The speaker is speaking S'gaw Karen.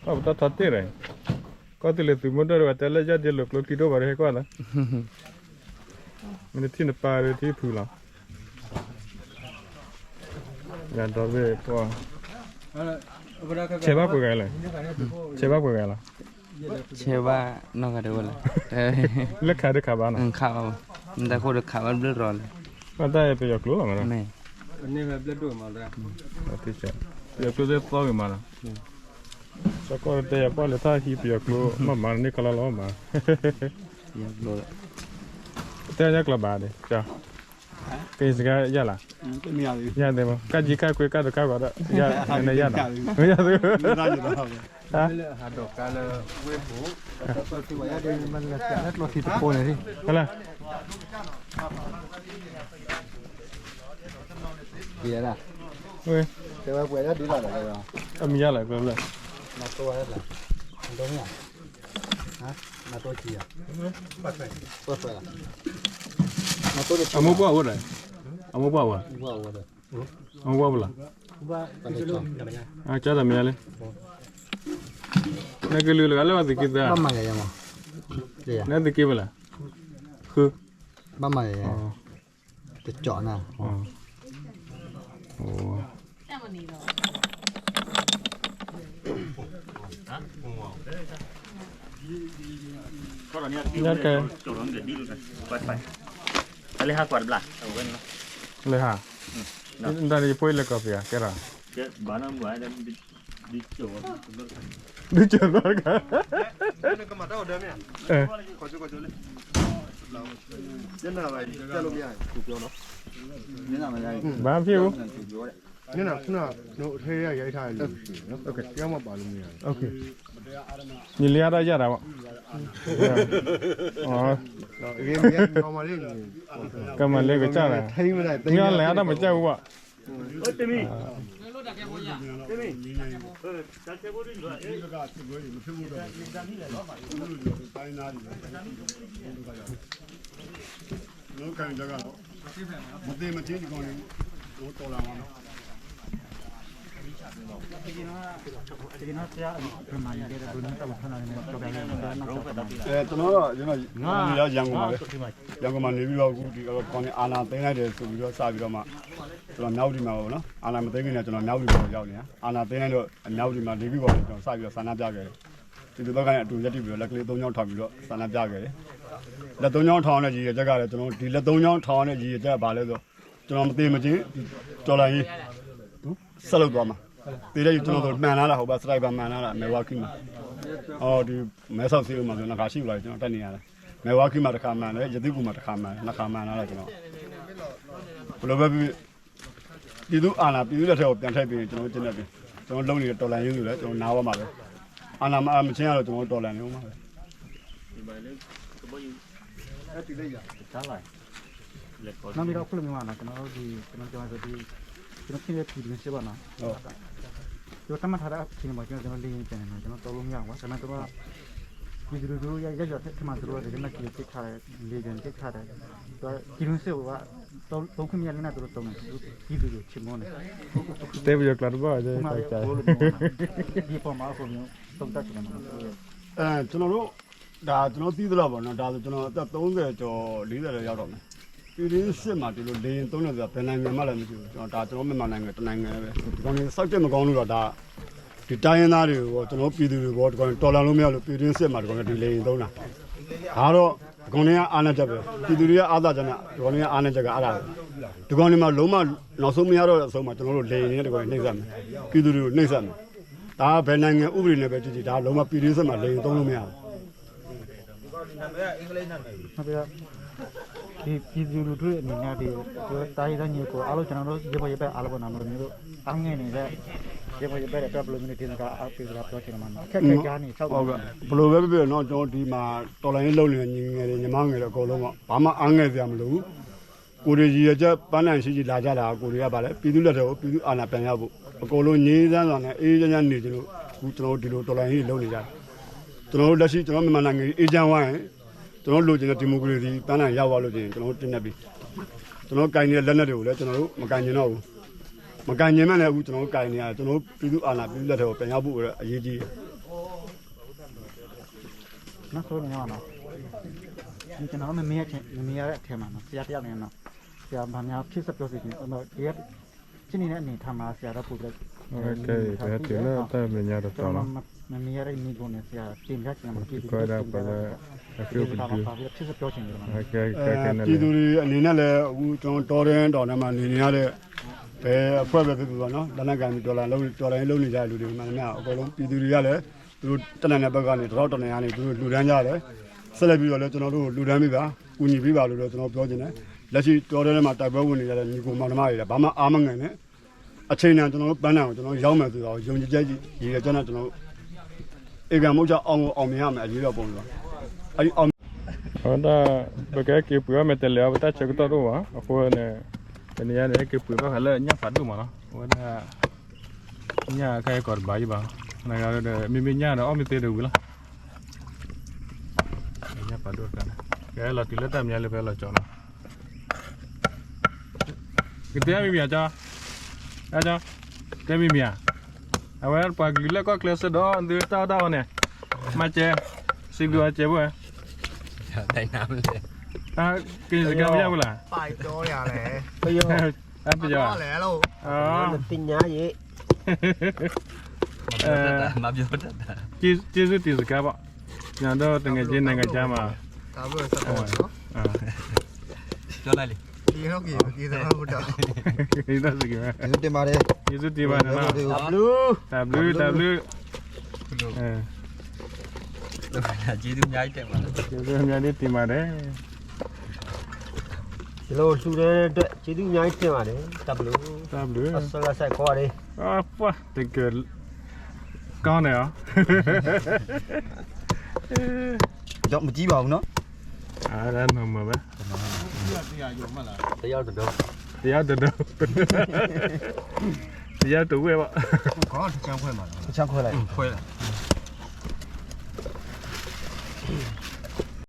ပတၢ်ထီတ့ၢ်ဒီး ကီၢ်သူလ့ၤသုးမုၢ်ဒိၣ်ဒီး ပှၤတဲလၢယၢ်ဒ့လိာ်ကျိချံဒိၣ်ဘၣ်ဒီး ဟဲကွၢ်လၢ မ့ၢ်နထံၣ်နပၢ်ဒီးထံဖုလီၤ. ယၤဒီဘ့ၣ်ပှၢ် ဆဲးဘၣ်ပှဲၤဂၤလဲၣ်, ဆဲးဘၣ်ပှဲၤဂၤလီၤ. ဆဲးဘၣ်နီၢ်ဂၤဒဲးဝဲလဲၣ်, လၢခးဒုးခးဘၣ်နီၤ, ခးဘၣ်, နတၢ်ခိၣ်ဒီးခးဘၣ်ဘျုးရီၤလဲၣ်, ဘၣ်တၢ်ပယီၤကျိၤလီၤမး, ပယီၤကျိၤသ့ၣ်သီဂ့ၤမးလီၤ. စီၤကီၢ်တဲယၤပှၢ်လၢတၢ်ဟံးပယီၤကျိၤ မ့ၢ်မၤန့ၢ်ကလီလီၤမး, တဲညါကျိၤဘၣ်ဒီး ကရင်စကားရလား, မရသေးဘူး, ကကြီးကကွေးကတခါကွာတော့ ရနည်းရနော်, မရသေးဘူး, ဟါ, ဟါ, ဟဲလာ, ဝေး, အမံၤရလီၤ, အမိၢ်ပှၢ်အိၣ်ဒီး, အမိၢ်ပှၢ်အိၣ်ဒီး, အမိၢ်ပှၢ်အိၣ်လီၤ, ကၢ်တမံၤလံ, နကလုာ်လၢအလၢဘၣ်သုးက့သၢ, နသုးက့ဖဲလဲၣ်, ဃု, တကီးနၤ, လၢဟါ, နတၢ်န့ၣ်ယဖိအံၤလဲၤကီၢ်ပယီၤကဲထီၣ်, ဒုကၠီၤဘျီတခါ, ဘၣ်ဖံးဧိၤ, နလံအါတၢ်ယၢ်တၢ်ဘၣ်, ကမၤလ့ကစၢ်တၢ်, မ့ၢ်အီၤလဲၤအါတၢ်မၤစၢ်ဝဲဘၣ်, ကျွန်တော်တော့ ကျွန်တော် ရန်ကုန်မှာပဲ ရန်ကုန်မှာနေပြီးတော့ အခုဒီကောင်တွေအာဏာသိမ်းလိုက်တယ်ဆိုပြီးတော့ စပြီးတော့မှ ကျွန်တော်မြဝတီမှာပေါ့နော် အာဏာမသိမ်းခင်ကကျွန်တော်မြဝတီမှာရောက်နေတာ အာဏာသိမ်းလိုက်တော့မြဝတီမှာနေပြီးတော့ကျွန်တော်စပြီးတော့ဆန္ဒပြခဲ့တယ် ပြည်သူ့ဘက်ကနေအတူရပ်တည်ပြီးတော့လက်ကလေးသုံးချောင်းထောင်ပြီးတော့ဆန္ဒပြခဲ့တယ် လက်သုံးချောင်းထောင်တဲ့ရည်ရွယ်ချက်ကလည်းကျွန်တော်ဒီလက်သုံးချောင်းထောင်တဲ့ရည်ရွယ်ချက်ကဘာလဲဆိုတော့ကျွန်တော်မသေမချင်းဒီတော်လှန်ရေးဆက်လုပ်သွားမှာသေတဲ့ကျွန်တော်တို့မှန်လာတာဟုတ်ပါစတိုက်ပါမှန်လာတာမဲဝါခိမှာအော်ဒီမဲဆောက်စီးလို့မှာဆိုတော့ငါရှိလို့ကျွန်တော်တက်နေရတယ်မဲဝါခိမှာတစ်ခါမှန်တယ်ရသေ့ကူမှာတစ်ခါမှန်တယ်နှစ်ခါမှန်လာတော့ကျွန်တော်ဘယ်လိုပဲဖြစ်ဖြစ်ပြည်သူ့အာဏာပြည်သူ့လက်ထဲကိုပြန်ထည့်ပြီးရင်ကျွန်တော်တို့ကျင့်တတ်ပြီကျွန်တော်လုပ်နေတဲ့တော်လှန်ရေးတွေလည်းကျွန်တော်နားဝဲမှာပဲအာဏာမအားမချင်းကတော့ကျွန်တော်တို့တော်လှန်နေဦးမှာပဲနောက်ပြီးတော့အခုလိုမျိုးပါနော်ကျွန်တော်တို့ဒီကျွန်တော်ပြောဆိုဒီကျွန်တော်ဖြစ်တဲ့ပြည်တွင်းစစ်ပေါ့နော်ကျွန်တော်တတ်မှတ်ထားတဲ့အချိန်မှာကျွန်တော်ကျွန်တော်လေရင်ပြန်နေမှာကျွန်တော်တော့လို့မရဘူးဒါပေမဲ့တော့ပြည်သူတို့ရရရထက်ထက်မှသူတို့ကလည်းလက်ကြီးထိတ်ထားတယ်လေရင်ထိတ်ထားတယ်ပြည်တွင်းစစ်ကသုံးခုမြောက်လက်နက်တို့သုံးတယ်ပြည်သူတွေချစ်မောနေတဲပြီးတော့ကြတော့ဘာလဲဒီပေါ်မှာအခုမျိုးသုံးသပ်ချင်တယ်အဲကျွန်တော်တို့ဒါကျွန်တော်သိသလောက်ပေါ့နော်ဒါဆိုကျွန်တော်အသက်သီးဆယ်ကျော်လေးဆယ်ကျော်ရောက်တော့မယ်ပြည်တွင်းစစ်မှာဒီလိုလေယာဉ်သုံးနေဆိုတာဘယ်နိုင်ငံမှလည်းမရှိဘူးကျွန်တော်ဒါကျွန်တော်မြန်မာနိုင်ငံတစ်နိုင်ငံပဲဒီကောင်တွေစောက်ကြက်မကောင်းလို့တော့ဒါဒီတိုင်းရင်းသားတွေကိုကျွန်တော်ပြည်သူတွေကိုဒီကောင်တွေတော်လှန်လို့မရလို့ပြည်တွင်းစစ်မှာဒီကောင်တွေဒီလေယာဉ်သုံးတာဒါတော့ဒီကောင်တွေကအားနည်းချက်ပဲပြည်သူတွေကအားသာချက်နဲ့ဒီကောင်တွေကအားနည်းချက်ကအဲ့ဒါပဲဒီကောင်တွေမှာလုံးဝနောက်ဆုံးမရတော့တဲ့အဆုံးမှာကျွန်တော်တို့လေယာဉ်နဲ့ဒီကောင်တွေနှိပ်စက်မယ်ပြည်သူတွေကိုနှိပ်စက်မယ်ဒါဘယ်နိုင်ငံဥပဒေနဲ့ပဲကြည့်ကြည့်ဒါလုံးဝပြည်တွင်းစစ်မှာလေယာဉ်သုံးလို့မရဘူးဟုတ်ကဲ့ဒီပြည်သူလူထုအနေနဲ့ဒီတိုင်းရင်းသားညီကိုအားလုံးကျွန်တော်တို့ရေပေါ်ရေပက်အားလုံးပေါ်မှာမလို့မျိုးအားငယ်နေတဲ့ရေပေါ်ရေပက်တဲ့အတွက်ဘယ်လိုမျိုးနေတင်စကားအားပေးစကားပြောချင်တာမှာအခက်အခဲကြားနေဆောက်ဟုတ်ကဲ့ဘယ်လိုပဲဖြစ်ဖြစ်နော်ကျွန်တော်ဒီမှာတော်လိုင်းရေးလုပ်နေတဲ့ညီငယ်တွေညီမငယ်တွေအကုန်လုံးပေါ့ဘာမှအားငယ်စရာမလိုဘူးကိုယ်တွေရည်ရွယ်ချက်ပန်းတိုင်ရှိရှိလာကြတာကိုယ်တွေကပါလဲပြည်သူ့လက်ထဲကိုပြည်သူ့အာဏာပြန်ရဖို့အကုန်လုံးငြိမ်းချမ်းစွာနဲ့အေးချမ်းချမ်းနေချင်လို့အခုကျွန်တော်တို့ဒီလိုတော်လိုင်းရေးလုပ်နေကြတယ်ကျွန်တော်တို့လက်ရှိကျွန်တော်မြန်မာနိုင်ငံအေးချမ်းဝိုင်းကျွန်တော်လိုချင်တဲ့ဒီမိုကရေစီပန်းတိုင်ရပါလို့ချင်ကျွန်တော်တို့တင်နေပြီကျွန်တော်ကင်နေတဲ့လက်နက်တွေကိုလည်းကျွန်တော်တို့မကင်ကျင်တော့ဘူးမကင်ကျင်မဲ့လည်းအခုကျွန်တော်တို့ကင်နေရတယ်ကျွန်တော်တို့ပြည်သူ့အာဏာပြည်သူ့လက်ထဲကိုပြန်ရဖို့အရေးကြီးတယ် နော် ဆိုးနေရောနော် ကျွန်တော်မမေးရမမေးရတဲ့အထဲမှာနော် ဆရာတယောက်နေနော် ဆရာဘာများဖြည့်စွက်ပြောစီခြင်းအဲ့တော့ဒီကဖြစ်နေတဲ့အနေအထားမှာဆရာတော့ပို့ပြီးတော့ ကဲကဲတနတၢ်မညါတသီလီၤ မမေးရတဲ့မိကိုနဲ့ဆရာတင်ပြချင်တာမဖြစ်ဘူးခွဲဒါပလအကျိုးပဒု ဖြစ်စပြောချင်တယ်နော် ပြည်သူတွေအနေနဲ့လည်းအခုကျွန်တော်တောထဲတောင်ထဲမှာနေနေရတဲ့ဘယ်အဖွဲ့ပဲဖြစ်ဖြစ်ပေါ့နော်လက်နက်ကိုင်တွေတော်လှန်လုပ်တော်လှန်ရေးလုပ်နေကြတဲ့လူတွေမှန်သမျှအကုန်လုံးပြည်သူတွေကလည်းသူတို့တနင်္လာဘက်ကနေတထောက်တနင်္လာနေသူတို့လူတန်းကြတယ်ဆက်လက်ပြီးတော့လည်းကျွန်တော်တို့လူတန်းပေးပါကူညီပေးပါလို့တော့ကျွန်တော်ပြောချင်တယ်လက်ရှိတောထဲမှာတိုက်ပွဲဝင်နေကြတဲ့ညီကိုမောင်နှမတွေလည်းဘာမှအားမငယ်နဲ့အချိန်နဲ့ကျွန်တော်တို့ပန်းတိုင်ကိုကျွန်တော်ရောက်မယ်ဆိုတော့ယုံကြည်ချက်ရည်ရည်ချက်နဲ့ကျွန်တော်တို့ဧကံမုတ်ချအောင်ကိုအောင်မြင်ရမယ်အရေးတော်ပုံစံပါအဲ့ဒီအောင် အဝဲဒၣ် ပကဲက့ၤပှ့ၤအီၣ်မဲာ်တဲးလဲးအီၤ ပတၢ်ဆၢကတီၢ်တအိၣ်ဘၣ် အဃိန့ၣ် တနံၤအံၤန့ၣ် ဟဲက့ၤပှ့ၤဘၣ်ဃးလၢညၣ်ဖးဒိၣ်မးနီၤ အဝဲဒၣ် ညၣ်ခဲအံၤကီးတဘၣ်ယံၤဘၣ် နဂၤဒီး မ့မ့ၢ်ညၣ်ဒီး အီၣ်မ့ၢ်သ့တဝံၤလီၤ ညၣ်ဖးဒိၣ်တခါန့ၣ် ကဲလီၤတုၤလၢတၢ်မညါလၢဖဲလီၤကၠီနီၤ ကတဲမံၤမံၤဧါ ကၠီ ကၠီ တဲမံၤမံၤဧါ အဝဲပှၤကလုာ်လၢကီၢ်ချၢစ့ၢ်ဒီး သုတၢ်အီၣ်တၢ်အီန့ၣ် မၤစဲး စံးဘျုးအစဲးဖိဝဲ ကစကါမယၣ်ဖိလၢ ပယီၤ ပယီၤ သ့ၣ်ညါယ့ ကျေးဇူးတင်စကားပေါ့ ညာတော့တငယ်ချင်းနိုင်ငံခြားမှာပြောလိုက်လေဒီတော့စကကျေးဇူးတင်ပါတယ် ကျေးဇူးတင်ပါတယ်နော် တၢ်ဘျုးတၢ်ဘျုး ကျေးဇူးများကြီးတင်ပါတယ်ကျေးဇူးများကြီးတင်ပါတယ် ကျွန်တော်လှူတဲ့အတွက်ကျေးဇူးအများကြီးတင်ပါတယ်တဘလို့တဘလို့အဆလဆိုင်ခေါ်ရတယ်အပွားတကယ်ကောင်းတယ်နော်တော့မကြည့်ပါဘူးနော်အဲ့ဒါမှန်မှာပဲတရားတတော်တရားတတော်တရားတဝဲပါခေါ်တစ်ချမ်းခွဲမှာလားတစ်ချမ်းခွဲလိုက်ခွဲလိုက်